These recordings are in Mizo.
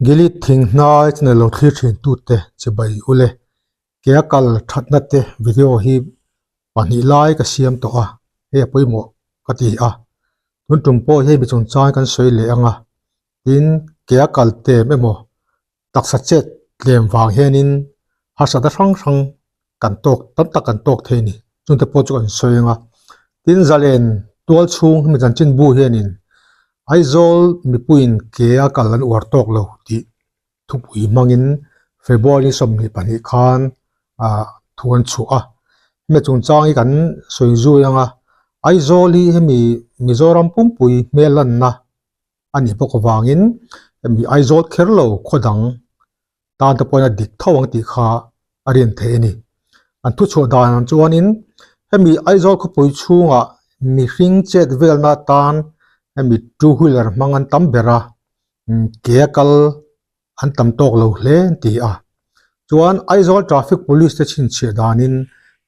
Gilead thing hnai channel lo thlir thin tute chibai ule ke a kal thatna te video hi pahnih lai ka siam tawh a hei a pawimawh ka ti a tun tum pawh hei mi chungchang kan sawi leh ang a tin ke a kal tem emaw taksa chet tlem vang hianin harsatna hrang hrang kan tawk tam tak kan tawk thei a ni chungte pawh chu kan sawi ang a tin zalen tual chhung hemi chanchin bu hianin Aizawl mipuiin ke a kal an uar tawk lo tih thupui hmangin February 22 khan ah thu an chhuah a hemi chungchang hi kan sawi zui ang a Aizawl hi hemi Mizoram pumpui hmel lanna a nih bawk avangin hemi Aizawl kher lo khaw dang tan te pawhin a dik tho ang tih kha a rin theih a ni. An thuchhuah dan ang chuanin hemi Aizawl khawpui chhungah mihring chet velna atan hemi two wheeler hmang an tam ber a, ke a kal an tam tawk lo hle an ti a. Chuan Aizawl traffic police te chhinchhiah danin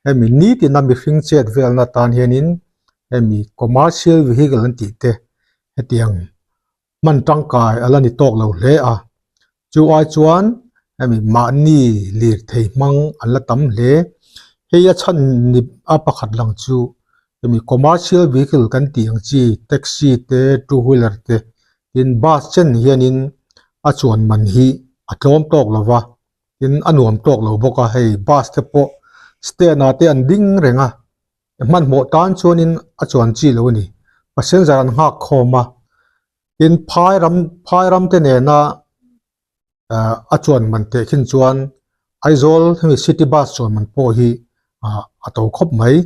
hemi nitina mihring chet velna atan hianin hemi commercial vehicle an tih te hetiang hman tangkai a la ni tawk lo hle a, chu ai chuan hemi mahni lirthei hmang an la tam hle. Hei a chhan ni a pakhat lang chu hemi commercial vehicle kan tih ang chi taxi te two wheeler te tin bus chen hianin a chuan man hi a tlawm tawk lo va, tin a nuam tawk lo bawk a, hei bus te pawh stand ah te an ding reng a. Hmanhmawh tan chuanin a chuan chi lo a ni. Passenger an nghak khawm a, tin phai ram phai ram te nena ah a chuan man teh khin chuan Aizawl hemi city bus chuan man pawh hi ah a to khawp mai.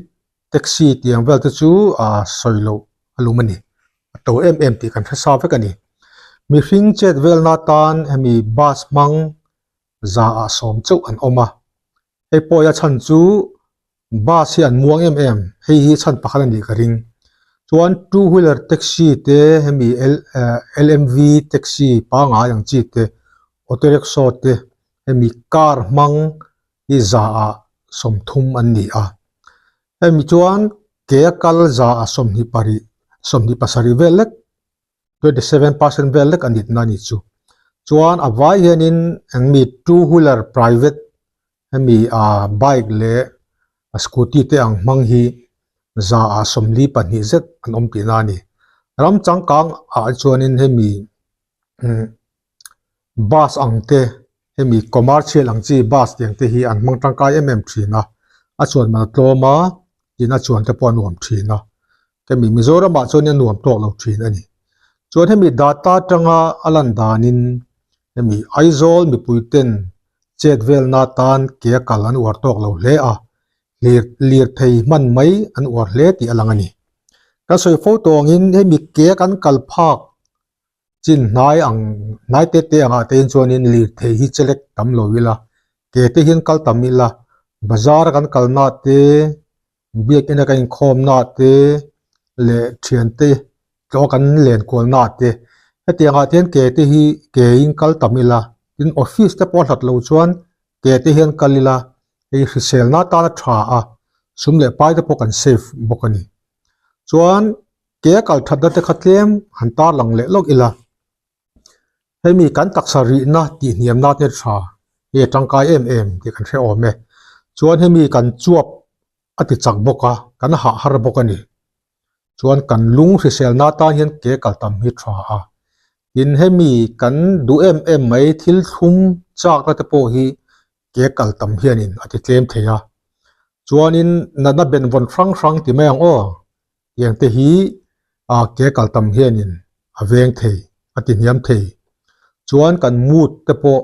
Taxi tih ang vel te chu ah sawi loh a lum a ni. A to em em tih kan hre sa vek a ni. Mihring chet velna tan hemi bus hmang za ah sawm chauh an awm a. Hei pawh a chhan chu Bus hi an muang em em, hei hi chhan pakhat a nih ka ring. Chuan two wheeler taxi te hemi L eh LMV taxi pangngai ang chi te auto rickshaw te hemi car hmang hi za ah 30 an ni a. Hemi chuan ke a kal za ah 27 27 vel lek 27% vel lek a nitna a ni chu. Chuan a vai hianin engmi two wheeler private hemi ah bike leh scooty te ang hmang hi za ah 42 zet an awm tihna a ni. Ram changkang ah chuanin hemi umm bus ang te hemi commercial ang chi bus tiang te hi an hmang tangkai em em thin a, a chuan man a tlawm a tin a chuan te pawh a nuam thin a. Hemi Mizoramah chuan a nuam tawk lo thin a ni. Chuan hemi data atanga a lan danin hemi Aizawl mipui ten chet velna atan ke a kal an uar tawk lo hle a, lir lirthei hman mai an uar hle tih a lang a ni. Kan sawi fo tawh angin hemi ke a kan kal phak chin hnai ang hnai te te angah te hian chuanin lirthei hi chelek tam lo ila, ke te hian kal tam ila, bazar a kan kalna te Biakina ka inkhawmna te leh thiante tlawh kan len kualna te hetiangah te hian ke te hi ke in kal tam ila tin office te pawh a hlat lo chuan ke te hian kal ila hei hriselna tan a tha a sum leh pai te pawh kan save bawk a ni chuan ke a kal thatna te kha tlem han tarlang leh lawk ila. Hemi kan taksa rihna tih hniam nan hian tha hi a tangkai em em tih kan hre awm e. Chuan hemi kan chuap a ti chak bawk a, kan hah har bawk a ni. Chuan kan lung hriselna atan hian ke kal tam hi tha a. Tin hemi kan duh em em mai thil thlum chakna te pawh hi ke kal tam hianin a ti tlem thei a. Chuanin natna benvawn hrang hrang ti mai ang aw. Tiang te hi ah ke kal tam hianin a veng thei, a ti hniam thei. Chuan kan mood te pawh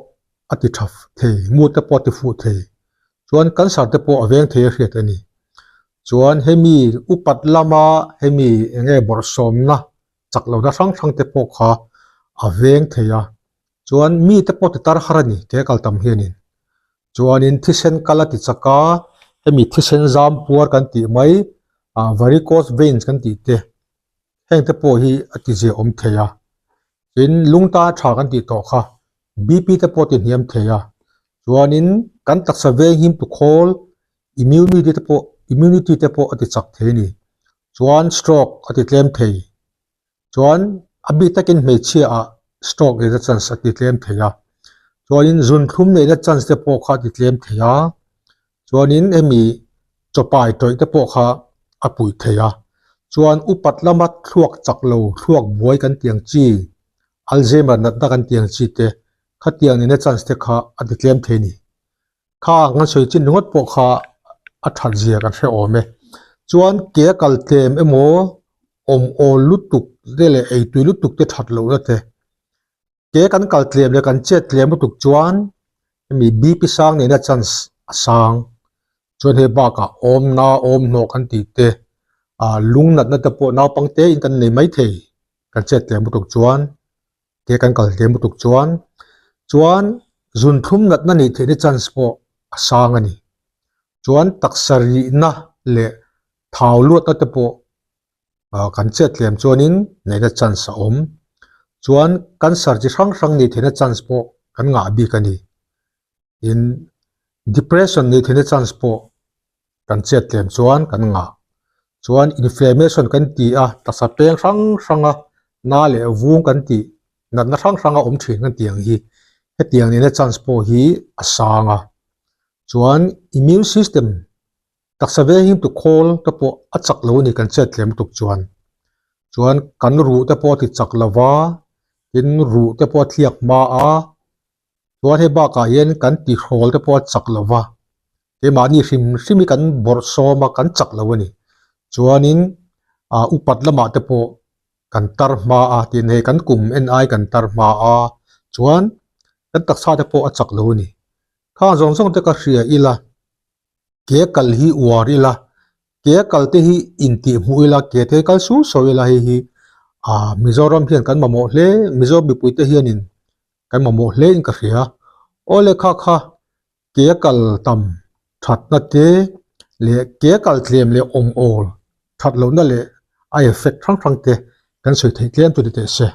a ti tha thei, mood te pawh a ti fuh thei. Chuan cancer te pawh a veng thei a hriat a ni. Chuan hemi upat lama hemi eng nge bawrhsawmna chak lohna hrang hrang te pawh kha a veng thei a. Chuan mi te pawh ti tar har a ni ke kal tam hianin. Chuanin thisen kal a ti chak a, hemi thisen zam puar kan tih mai ah varicose veins kan tih te heng te pawh hi a ti zia awm thei a. Tin lung tan a tha kan tih tawh kha BP te pawh a ti hniam thei a. Chuanin kan taksa veng him tu khawl immunity te pawh immunity te pawh a ti chak thei a ni. Chuan stroke a ti tlem thei. Chuan a bik takin hmeichhia ah. Stroke neihna chance a ti tlem thei a. Chuanin zunthlum neihna chance te pawh kha a ti tlem thei a. Chuanin hemi chawpai tawih te pawh kha a puih thei a. Chuan upat lama thluak chak lo, thluak buai kan tih ang chi, Alzheimer natna kan tih ang chi te khatiang neihna chance te kha a ti tlem thei a ni. Kha kan sawi chin ringawt pawh kha a that zia kan hre awm e. Chuan ke a kal tlem emaw awm awl lutuk te leh eitui lutuk te that lohna te. Ke kan kal tlem leh kan chet tlem lutuk chuan hemi BP sang neihna chance a sang. Chuan hei bakah awmna awm hnawh kan tih te ah lung natna te pawh naupang te in kan nei maithei kan chet tlem lutuk chuan. Ke kan kal hle lutuk chuan chuan zunthlum natna nih theihna chance pawh a sang a ni. Chuan taksa rihna leh thau luatna te pawh ah kan chet tlem chuanin neihna chance a awm. Chuan cancer chi hrang hrang nih theihna chance pawh kan ngah bik a ni. Tin, depression nih theihna chance pawh kan chet tlem chuan kan ngah. Chuan inflammation kan ti a, taksa peng hrang hranga na leh vung kan tih, natna hrang hranga awm thin kan tih ang hi hetiang nena chance pawh hi a sang a. Chuan immune system taksa veng tu khawl te pawh a chak lo a ni kan chet tlem lutuk chuan. Chuan kan ruh te pawh a ti chak lo va, tin ruh te pawh a thliak hma a. Chuan hei bakah hian kan tihrawl te pawh a chak lo va, keimahni hrim hrim hi kan bawrh sawm a, kan chak lo a ni. Chuanin ah upat lamah te pawh kan tar hma a, tin hei kan kum en ai kan tar hma a, chuan kan taksa te pawh a chak lo a ni. Khang zawng zawng te ka hria ila, ke kal hi uar ila, ke kal te hi intih hmuh ila, ke te kal su sawi ila hei hi ah Mizoram hian kan mamawh hle, Mizo mipui te hianin kan mamawh hle in ka hria. Aw le kha kha ke kal tam thatna te leh ke kal tlem leh awm awl that lohna leh a effect hrang hrang te kan sawi theih tlem chu ni teh se.